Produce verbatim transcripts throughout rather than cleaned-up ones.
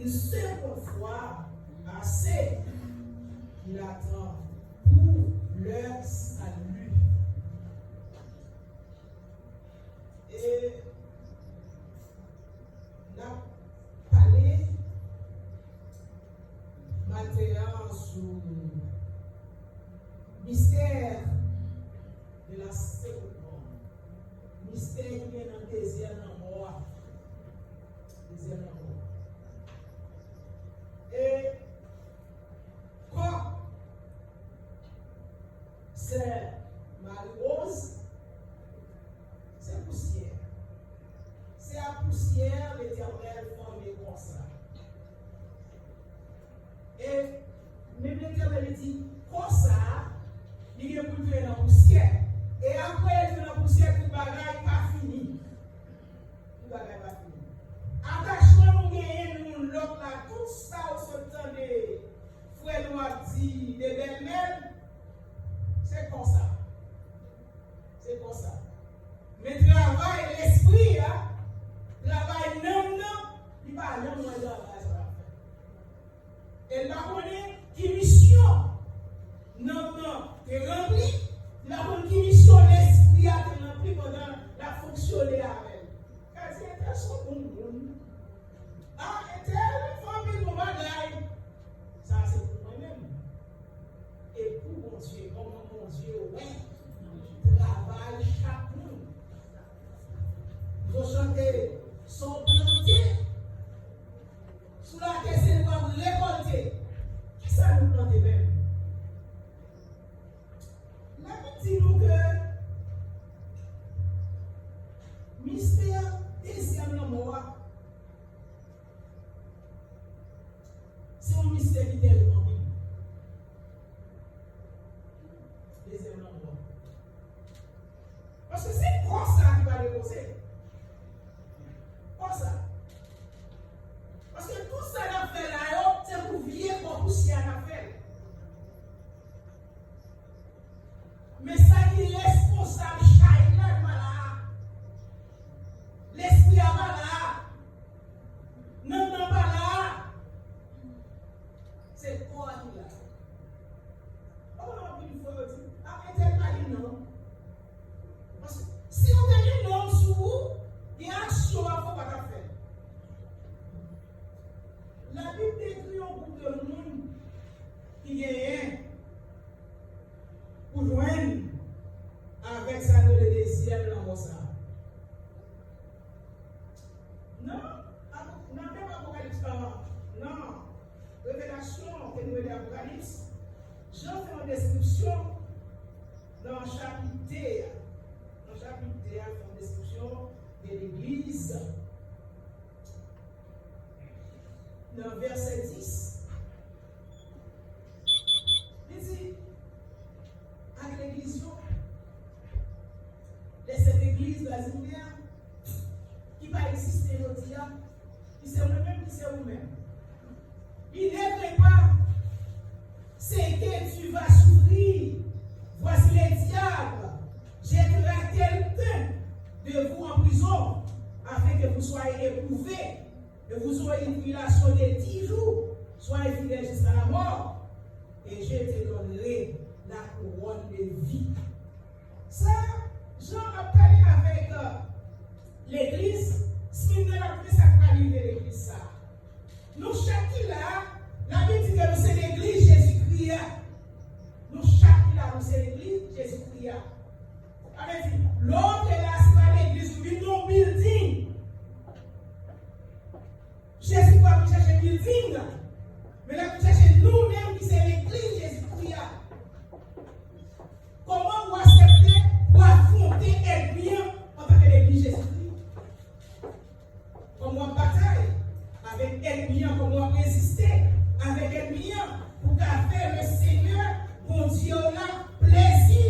Une seconde fois à ceux qui l'attendent pour leur salut. E n ap pale maten an sou mystère de la seconde mort. Mistè ki gen nan dezyèm lanmò a. Dezyèm lanmò a. E kò sè Marie Rose, se pousyè. Se a pousyè Letènèl fòme kò sa. E menm Letènèl li di, kò sa, li gen pou l tounen nan pousyè. E apre l tounen nan pousyè, tout bagay pa fini. Tout bagay pa fini. Atachman nou genyen youn lòt la, tout sa w sot tande frè nou ap di de bèlmè l, se kò sa. Se kò sa. Men travay lespri a, travay nanm nan, li pa janm wè travay sa l ap fè. E l pa konnen ki misyon nanm nan te ranpli, li pa konn ki misyon lespri a te ranpli pandan l ap fonksyone avè l. Ka di entèl se yon bon moun. A, entèl fè anpil bon bagay. Sa se pou mwen menm. E pou Bondye, kòman Bondye wè travay chak moun? Yo chante, sa w plante sou latè, se li w ap rekòlte. Kisa nou plante menm? Labib di nou ke mistè dezyèm lanmò a, se yon mistè ki terib anpil. Dezyèm lanmò. Paske se kò sa ki va repoze. Kò sa. Paske tout sa n ap fè la yo, se pou vye kò pousyè a n ap fè l. Men sa ki responsab chay la pa la a. Lespri a pa la a. Nanm nan pa la a. Se kò a ki la. Ou konnen anpil fwa yo di, a, entèl pa gen nanm. Paske si w te gen nanm sou ou, gen aksyon w ap fè w pa t ap fè. Labib dekri yon gwoup de moun ki genyen pou jwenn avèk sa nou rele dezyèm lanmò sa a. Nan, nan menm Apokalips, nan, nan Revelasyon, ke nou rele Apokalips, Jan fè yon deskripsyon nan chapit de a. Nan chapit de a, fè yon deskripsyon de legliz. Nan vèsè dis, li di, ak legliz yo, les sept églises de l'Asie mineure, ki pa egziste jodi a, ki se mwen menm, ki se ou menm. Il ne plaît pas ce que tu vas souffrir. Voici le diable jettera quelqu'un de vous en prison, afin que vous soyez éprouvés, et vous aurez une tribulation de dix jours, soyez fidèles jusqu'à la mort, et je te donnerai la couronne de vie. Sa, Jan ap pale avèk, euh, legliz, Smirna, l ap di sa k pral rive legliz sa. Nou chak ki la a, Labib di ke nou se legliz Jezikri a. Nou chak ki la, nou se legliz Jezikri a. Sa vle di, lè w te la, se pa legliz ou vin, non, yon bilding. Jezi pa vin chèche bilding, men l ap vin chèche nou menm ki se legliz Jezikri a. Kòman ou aksepte pou afwonte ènmi an antanke legliz Jezikri? Kòman w ap batay avèk ènmi an? Kòman w ap reziste avèk ènmi an pou ka fè le Senyè Bondye w la plezi?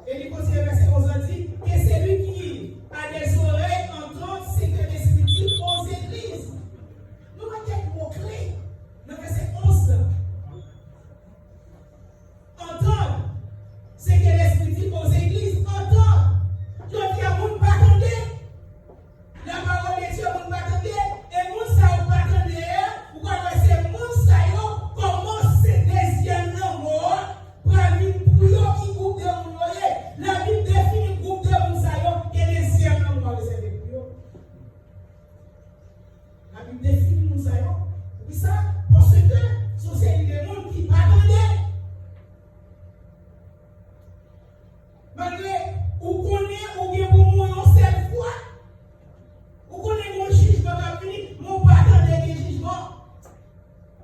E li kontinye vèsè onz lan di, que celui qui a des oreilles entende ce que l'Esprit dit aux églises. Nou wè kèk mo kle nan vèsè onz lan. Entende ce que l'Esprit dit aux églises. Entende. Jodi a, moun pa tande. La parole de Dieu, moun pa tande. E moun sa yo. Poukisa? Paske se yon seri de moun ki pa tande. Malgre ou konnen ou gen pou mouri yon sèl fwa, ou konnen gen yon jijman k ap vini, men ou pa tande gen jijman.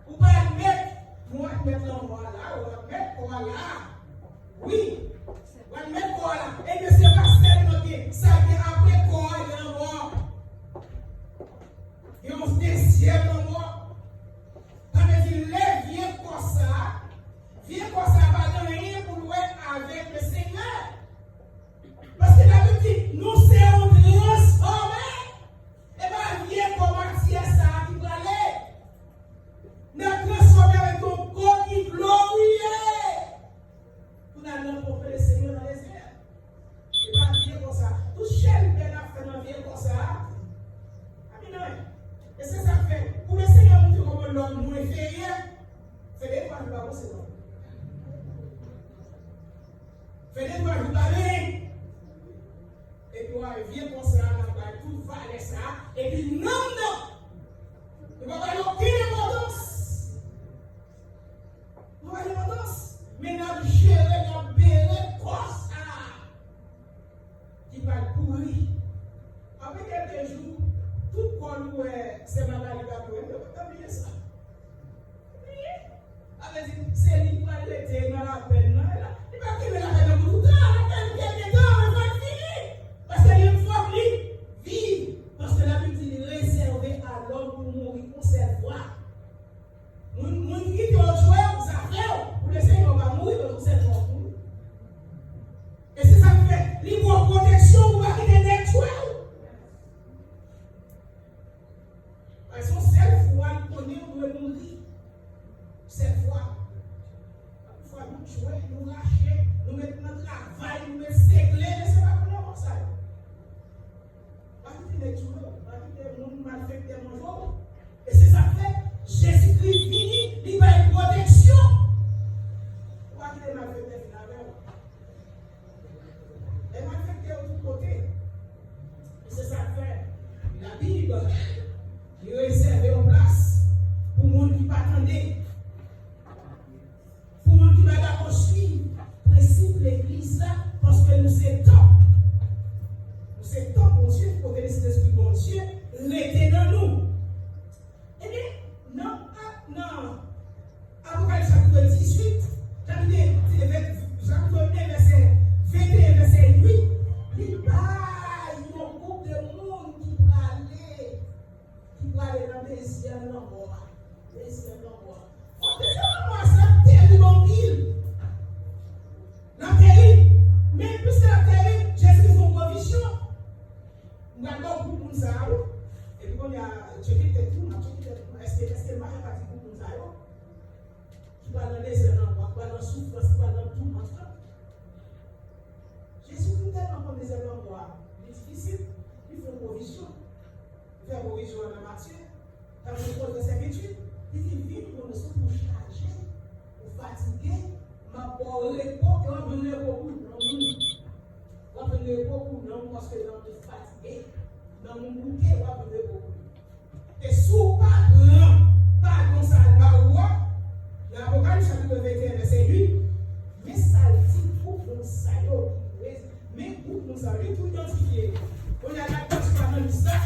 Ou pa admèt, nou admèt lanmò a la, ou admèt kò a la. Wi, ou admèt kò a la. Ebyen, se pa sèlman gen, sa gen apre kò a, gen lanmò. Gen yon dezyèm lanmò. Sa vle di, lè vye kò sa a, vye kò sa a pa gen anyen pou l wè avèk Lesenyè. Paske Labib di, nou se yon transfòme. E pa vye kò matyè sa a ki prale. N ap transfòme avèk yon kò ki gloriye. Pou n al rankontre Lesenyè nan lezyè. E pa vye kò sa. Tout chèlbè n ap fè nan vye kò sa a, pa gen anyen. E se sa k fè, pou Lesenyè montre kòman lòm nou enferyè, fè de twa jou pa panse non. Fè de twa jou pa benyen. Epi w a vye kò sa a, n ap bay tout valè sa a. Epi nanm nan, nou pa bay okenn enpòtans. Nou pa gen enpòtans. Men n ap jere, n ap bere kò sa a ki pral pouri. Apre kèlke jou, tout kò nou wè sè Magali t ap jwe. Nou pa t bliye sa. Wi. Sa vle di, se li k pral rete nan lapèn nan. Li pa kenbe lapèn nan pou toutan. Lapèn gen de tan, men fò l fini. Paske li menm fòk li viv. Paske Labib di li rezève a lòm pou mouri yon sèl fwa. Moun, moun ki kite yo tchwe w, zafè w. Pou Lesenyè w pa mouri, men ou sèl fwa w mouri. E se sa k fè, li ba w pwoteksyon pou w pa kite nèg tchwe w. Paske se yon sèl fwa l konnen w dwe mouri. Sèl fwa. Anpil fwa nou tchwe, nou rache, nou met nan travay, nou met segle, men se pa pou lanmò sa yo. Pa kite nèg tchwe w, pa kite moun malfektè manje w. E se sa k fè Jezikri vini, li bay pwoteksyon. Ou pa kite malfektè vin avè w. E malfektè yo tout kote. E se sa k fè Labib, li rezève yon plas pou moun ki pa tande. Pou moun ki pa dakò swiv prensip legliz la, paske nou se tanp. Nou se tanp Bondye, kote Lespri Bondye rete nan nou. Ebyen, nan, nan Apokalips chapit dizuit, chapit, chapit en, vèsè venteyen, vèsè uit, li bay yon gwoup de moun ki prale ki prale nan dezyèm lanmò a. Dezyèm lanmò a. Bon, dezyèm lanmò a, sa terib anpil. L ap terib. Men piske l ap terib, Jezi fè yon pwovizyon. M pral ba w gwoup moun sa a, wi. Epi kounye a, tcheke tèt nou, n ap tcheke tèt nou. Èske, èske m pa fè pati gwoup moun sa yo? Ki pral nan dezyèm lanmò a, ki pral nan soufrans, ki pral nan toumant lan. Jezikri tèlman konn dezyèm lanmò a, li difisil, li fè yon pwovizyon. Li fè pwovizyon an nan Matye, kapit twa, vèsè venntuit, li di, vin mwen, si w chaje, ou fatige, m ap ba w repo, e w ap jwenn repo pou nanm ou. W ap jwenn repo pou nanm ou, paske nanm ou fatige, nanm ou bouke, w ap jwenn repo pou li. E si w pa pran padon sa l ba ou a, nan Apokalips chapit venteyen, vèsè uit, men sa l di pou moun sa yo ki rez-, men gwoup moun sa yo, li tou idantifye. Kounye a, n ap pase pa nan lis la,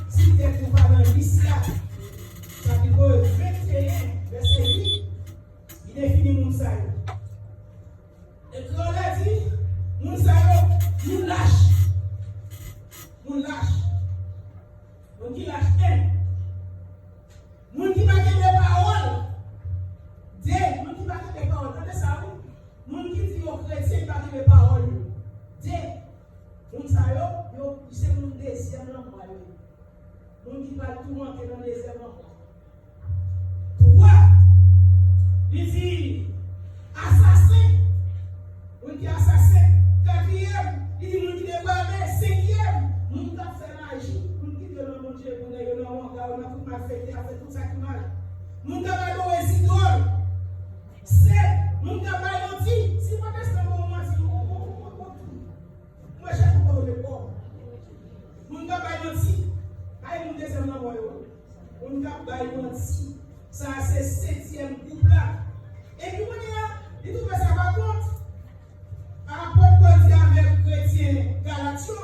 si tèt nou pa nan lis la. Chapit venteyen, vèsè uit, li defini moun sa yo. E kreyòl la di, moun sa yo, moun lach. Moun lach. Moun ki lach, en. Moun ki pa kenbe pawòl. De, moun ki pa kenbe pawòl. Tande sa, wi. Moun ki di yo kretyen, ki pa kenbe pawòl yo. De, moun sa yo, yo, se moun dezyèm lanmò a yo ye. Moun ki pral toumante nan dezyèm lanmò. Twa, li di asasen. Moun ki asasen. Katriyèm, li di moun ki deprave. Senkyèm, moun k ap fè maji. Moun ki kite yo nan Bondye, yo nan wanga, yo nan tout malfektè, ap fè tout sa ki mal. Moun k ap adore zidòl. Sèt, moun k ap bay manti. Si pwotestan ba w manti, ou, ou, ou, ou, ou, ou, Mwen chèche pou kote w met kò w. Moun k ap bay manti, ay moun dezyèm lanmò yo. Moun k ap bay manti. Sa a se setyèm gwoup la. Epi kounye a, li twouve sa pa kont. Apot Pòl di avèk kretyen Galat yo,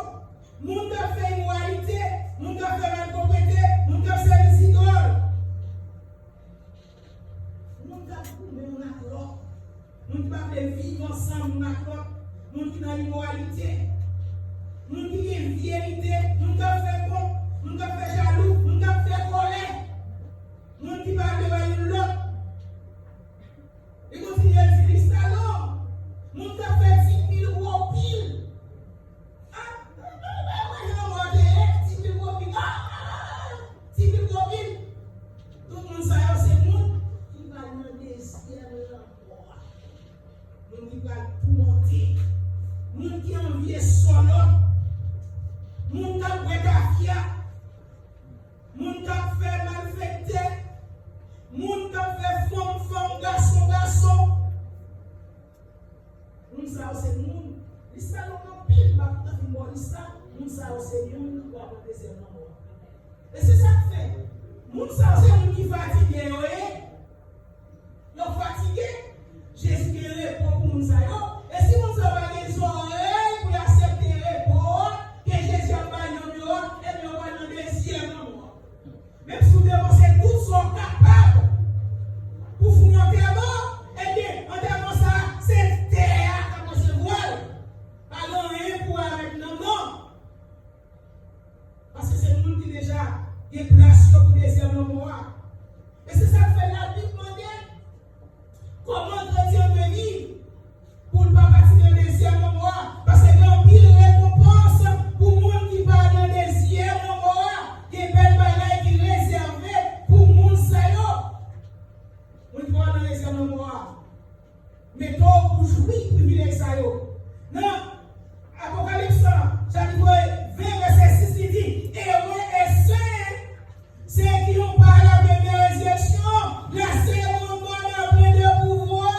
moun k ap fè imoralite, moun k ap fè malpwòpte, moun k ap sèvi zidòl, moun k ap goumen youn ak lòt, moun ki pa vle viv ansanm youn ak lòt, moun ki nan imoralite, moun ki gen vye lide, moun k ap fè kont, moun k ap fè jalou, moun k ap fè kòlè, moun ki pa vle wè youn lòt. Li kontinye di, lis la long. Moun k ap fè ti pil gwo pil. Ah, mwen, mwen, mwen, mwen, mwen, mwen, ti pil gwo pil. Ah, ah, ah, ah, ti pil gwo pil. Tout moun sa yo se moun ki pral nan dezyèm lanmò a. Moun ki pral toumante. Moun ki anvi sòlòt. Moun k ap bwè tafya. Moun k ap fè malfektè, moun k ap fè fanm fanm, gason gason. Moun sa yo se moun, lis la long anpil, m ap tann bò lis la, moun sa yo se moun w ap nan dezyèm lanmò a. E se sa k fè, moun sa yo se moun ki fatige yo ye. Yo fatige. Jezi gen repo pou moun sa yo. E si moun sa yo pa gen zòrèy pou y aksepte repo a ke Jezi ap bay nan yo a, ebyen yo pral nan dezyèm lanmò a. Menm si w depanse tout sa w kapab pou foun antèman, ebyen, antèman sa a, se tè a k ap resevwa l. Pa gen anyen pou wè avèk nanm nan. Paske se moun ki deja gen plas yo pou dezyèm lanmò a. E se sa k fè Labib mande, kòman kretyen dwe viv pou l pa pati nan dezyèm lanmò a? Paske gen anpil rekonpans pou moun ki pa nan dezyèm lanmò a. Gen bèl bagay ki rezève pou moun sa yo. Moun ki pa nan dezyèm lanmò a. Mete w pou jwi privilèj sa yo. Nan Apokalips, chapit ven, vèsè sis, li di, Heureux et saints ceux qui ont par la première résurrection la seconde mort n'ont point de pouvoir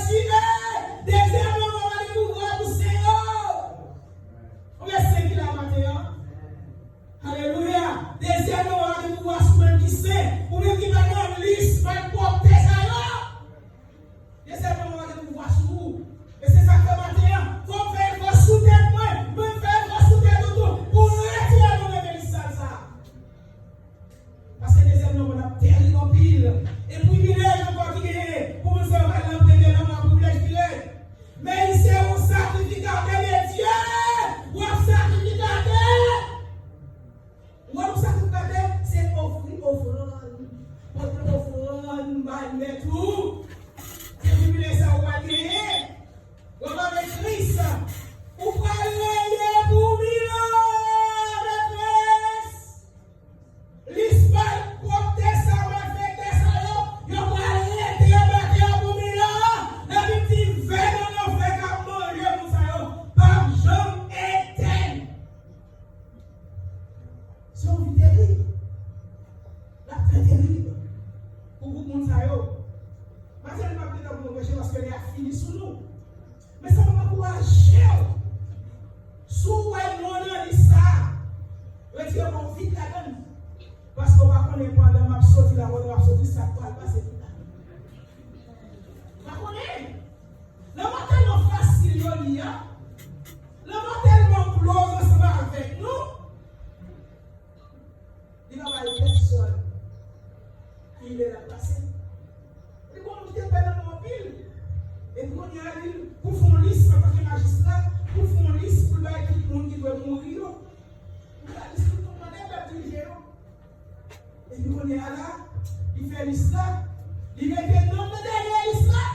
sur eux. Dezyèm lanmò pa gen pouvwa pou sen yo. Konbyen sen ki la maten an? Alelouya! Dezyèm lanmò pa gen pouvwa sou menm ki sen, ou menm ki pa nan lis malpwòpte sa yo. Dezyèm lanmò pa gen pouvwa sou ou. E se sa k fè maten an, fò m fè efò sou tèt mwen, mwen fè efò sou tèt ou tou, pou retire nou nan lis sal sa a. Paske dezyèm lanmò n ap tèrib anpil. E privilèj ankò ki genyen pou moun sa yo pral nan premye lanmò a, privilèj ki rèd. Men li se yon sakrifikatè de Dye. W ap sakrifikatè. Wòl yon sakrifikatè, se ofri ofrann. Pote ofrann bay Mèt ou. Se privilèj sa ou pral genyen. W ap avèk Kris. Ou pral reye pou mil an avèk Kris. Lis malpwòpte sa, malfektè sa yo, yo pral rete anba tè a pou mil an. Labib di, vè nan lanfè k ap manje moun sa yo p ap janm etèn. Se yon vi terib. L ap trè terib pou gwoup moun sa yo. Maten, m ap gentan pou nou preche paske lè a fini sou nou. Men sa m ap ankouraje w. Si w wè non nan lis sa a, retire kò w vit ladan l. Paske w pa konnen pandan m ap soti la, pandan w ap soti, sa k pral pase pita. Ou pa konnen. Lanmò tèlman fasil yo li a. Lanmò tèlman close ansanm avèk nou. Li pa bay pèsòn ki lè l ap pase. Li konn kite pè nan men anpil. Epi kounye a, li, pou l fè yon lis antanke majistra, pou l fè yon lis pou l bay tout moun ki dwe mouri yo. Pou l bay lis pou l konn kòman l ap dirije yo. Epi kounye a la, li fè lis la, li mete non nan dènye lis la.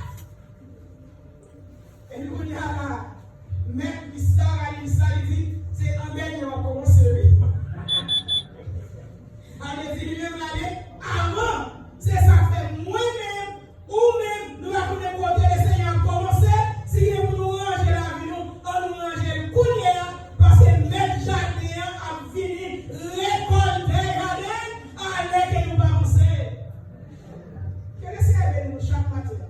Epi kounye a la, mèt lis la, rayi lis la, li di, se an dènye w ap kòmanse, wi. Sa vle di li menm l ale avan. Se sa k fè mwen menm, ou menm, nou pa konnen kote Lesenyè ap kòmanse. Si gen pou nou ranje lavi nou, ann nou ranje l kounye a, paske mèt jaden an ap vini rekòlte jaden l, alè ke nou pa panse. Ke Lesenyè beni nou chak maten.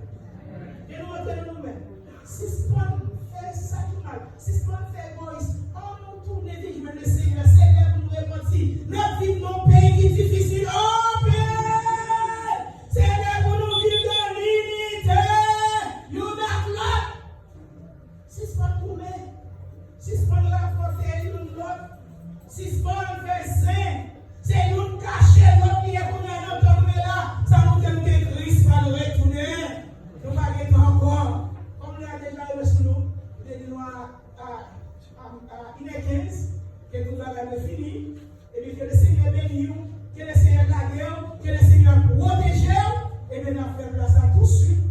E tout bagay mwen fini. Epi ke Lesenyè beni w, ke Lesenyè gade w, ke Lesenyè pwoteje w. Ebyen, n ap fè plas la tousuit.